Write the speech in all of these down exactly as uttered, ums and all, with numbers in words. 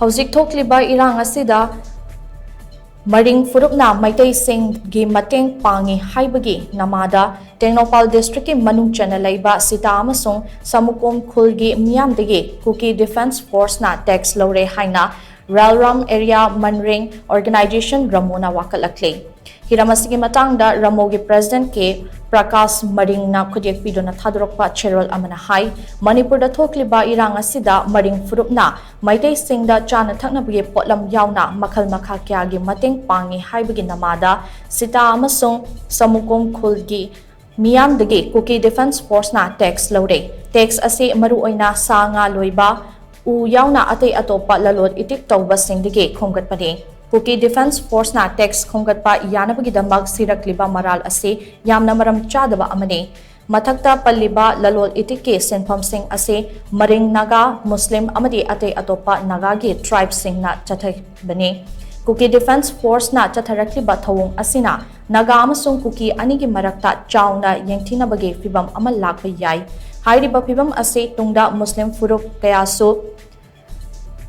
ꯍꯧꯖꯤꯛ ꯊꯣꯛꯂꯤꯕ ꯏꯔꯥꯡ ꯑꯁꯤꯗ ꯃꯔꯤꯡ ꯐꯨꯔꯨꯞꯅ ꯃꯩꯇꯩꯁꯤꯡꯒꯤ ꯃꯇꯦꯡ ꯄꯥꯡꯉꯤ ꯍꯥꯏꯕꯒꯤ ꯅꯃꯥꯗ ꯇꯦꯡꯅꯧꯄꯥꯜ ꯗꯤꯁꯇ꯭ꯔꯤꯛꯀꯤ ꯃꯅꯨꯡ ꯆꯟꯅ ꯂꯩꯕ ꯁꯤꯇꯥ ꯑꯃꯁꯨꯡ ꯁꯃꯨꯀꯣꯝ ꯈꯨꯜꯒꯤ ꯃꯤꯌꯥꯝꯗꯒꯤ ꯀꯨꯀꯤ ꯗꯤꯐꯦꯟꯁ ꯐꯣꯔꯁꯅ ꯇꯦꯛꯁ ꯂꯧꯔꯦ ꯍꯥꯏꯅ ꯔꯦꯜꯔꯥꯝ ꯑꯦꯔꯤꯌꯥ ꯃꯟꯔꯤꯡ ꯑꯣꯔꯒꯅꯥꯏꯖꯦꯁꯟ ꯔꯃꯣꯅ ꯋꯥꯀꯠꯂꯛꯂꯤ꯫ ꯍꯤꯔꯝ ꯑꯁꯤꯒꯤ ꯃꯇꯥꯡꯗ ꯔꯃꯣꯒꯤ ꯄ꯭ꯔꯦꯁꯤꯗꯦꯟꯠ ꯀꯦ ꯄ꯭ꯔꯀꯥꯁ ꯃꯔꯤꯡꯅ ꯈꯨꯗꯦꯛꯄꯤꯗꯨꯅ ꯊꯥꯗꯣꯔꯛꯄ ꯆꯦꯔꯣꯜ ꯑꯃꯅ ꯍꯥꯏ, ꯃꯅꯤꯄꯨꯔꯗ ꯊꯣꯛꯂꯤꯕ ꯏꯔꯥꯡ ꯑꯁꯤꯗ ꯃꯔꯤꯡ ꯐꯨꯔꯨꯞꯅ ꯃꯩꯇꯩꯁꯤꯡꯗ ꯆꯥꯅ ꯊꯛꯅꯕꯒꯤ ꯄꯣꯠꯂꯝ ꯌꯥꯎꯅ ꯃꯈꯜ ꯃꯈꯥ ꯀꯌꯥꯒꯤ ꯃꯇꯦꯡ ꯄꯥꯡꯉꯤ ꯍꯥꯏꯕꯒꯤ ꯅꯃꯥꯗ ꯁꯤꯇꯥ ꯑꯃꯁꯨꯡ ꯁꯃꯨꯀꯣꯝ ꯈꯨꯜꯒꯤ ꯃꯤꯌꯥꯝꯗꯒꯤ ꯀꯨꯀꯤ ꯗꯤꯐꯦꯟꯁ ꯐꯣꯔꯁꯅ ꯇꯦꯛꯁ ꯂꯧꯔꯦ꯫ ꯇꯦꯛꯁ ꯑꯁꯤ ꯃꯔꯨꯑꯣꯏꯅ ꯁꯥ ꯉꯥ ꯂꯣꯏꯕ, ꯎ ꯌꯥꯎꯅ ꯑꯇꯩ ꯑꯇꯣꯞꯄ ꯂꯂꯣꯟ ꯏꯇꯤꯛ ꯇꯧꯕꯁꯤꯡꯗꯒꯤ ꯈꯣꯝꯒꯠꯄꯅꯤ꯫ ꯀꯨꯀꯤ ꯗꯤꯐꯦꯟꯁ ꯐꯣꯔꯁꯅ ꯇꯦꯛꯁ ꯈꯣꯝꯒꯠꯄ ꯌꯥꯅꯕꯒꯤꯗꯃꯛ ꯁꯤꯔꯛꯂꯤꯕ ꯃꯔꯥꯜ ꯑꯁꯤ ꯌꯥꯝꯅ ꯃꯔꯝ ꯆꯥꯗꯕ ꯑꯃꯅꯤ꯫ ꯃꯊꯛꯇ ꯄꯜꯂꯤꯕ ꯂꯂꯣꯟ ꯏꯇꯤꯛꯀꯤ ꯁꯦꯟꯐꯝꯁꯤꯡ ꯑꯁꯤ ꯃꯔꯤꯡ ꯅꯥꯒꯥ, ꯃꯨꯁꯂꯤꯝ ꯑꯃꯗꯤ ꯑꯇꯩ ꯑꯇꯣꯞꯄ ꯅꯥꯒꯥꯒꯤ ꯇ꯭ꯔꯥꯏꯕꯁꯤꯡꯅ ꯆꯠꯊꯕꯅꯤ꯫ ꯀꯨꯀꯤ ꯗꯤꯐꯦꯟꯁ ꯐꯣꯔꯁꯅ ꯆꯠꯊꯔꯛꯂꯤꯕ ꯊꯧꯑꯣꯡ ꯑꯁꯤꯅ ꯅꯥꯒꯥ ꯑꯃꯁꯨꯡ ꯀꯨꯀꯤ ꯑꯅꯤꯒꯤ ꯃꯔꯛꯇ ꯆꯥꯎꯅ ꯌꯦꯡꯊꯤꯅꯕꯒꯤ ꯐꯤꯚꯝ ꯑꯃ ꯂꯥꯛꯄ ꯌꯥꯏ꯫ ꯍꯥꯏꯔꯤꯕ ꯐꯤꯚꯝ ꯑꯁꯤ ꯇꯨꯡꯗ ꯃꯨꯁꯂꯤꯝ ꯐꯨꯔꯨꯞ ꯀꯌꯥꯁꯨ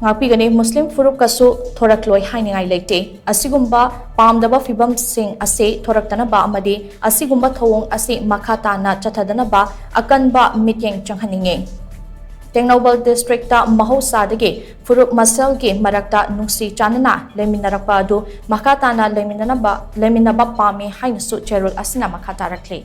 ꯉꯥꯛꯄꯤꯒꯅꯤ, ꯃꯨꯁꯂꯤꯝ ꯐꯨꯔꯨꯞꯀꯁꯨ ꯊꯣꯔꯛꯂꯣꯏ ꯍꯥꯏꯅꯤꯡꯉꯥꯏ ꯂꯩꯇꯦ꯫ ꯑꯁꯤꯒꯨꯝꯕ ꯄꯥꯝꯗꯕ ꯐꯤꯚꯝꯁꯤꯡ ꯑꯁꯤ ꯊꯣꯔꯛꯇꯅꯕ ꯑꯃꯗꯤ ꯑꯁꯤꯒꯨꯝꯕ ꯊꯧꯑꯣꯡ ꯑꯁꯤ ꯃꯈꯥ ꯇꯥꯅ ꯆꯠꯊꯗꯅꯕ ꯑꯀꯟꯕ ꯃꯤꯠꯌꯦꯡ ꯆꯪꯍꯟꯅꯤꯡꯉꯤ꯫ ꯇꯦꯡꯅꯧꯄꯜ ꯗꯤꯁꯇ꯭ꯔꯤꯛꯇ ꯃꯍꯧꯁꯥꯗꯒꯤ ꯐꯨꯔꯨꯞ ꯃꯁꯦꯜꯒꯤ ꯃꯔꯛꯇ ꯅꯨꯡꯁꯤ ꯆꯥꯟꯅꯅ ꯂꯩꯃꯤꯟꯅꯔꯛꯄ ꯑꯗꯨ ꯃꯈꯥ ꯇꯥꯅ ꯂꯩꯃꯤꯟꯅꯅꯕ, ꯂꯩꯃꯤꯟꯅꯕ ꯄꯥꯝꯃꯤ ꯍꯥꯏꯅꯁꯨ ꯆꯦꯔꯣꯜ ꯑꯁꯤꯅ ꯃꯈꯥ ꯇꯥꯔꯛꯂꯤ꯫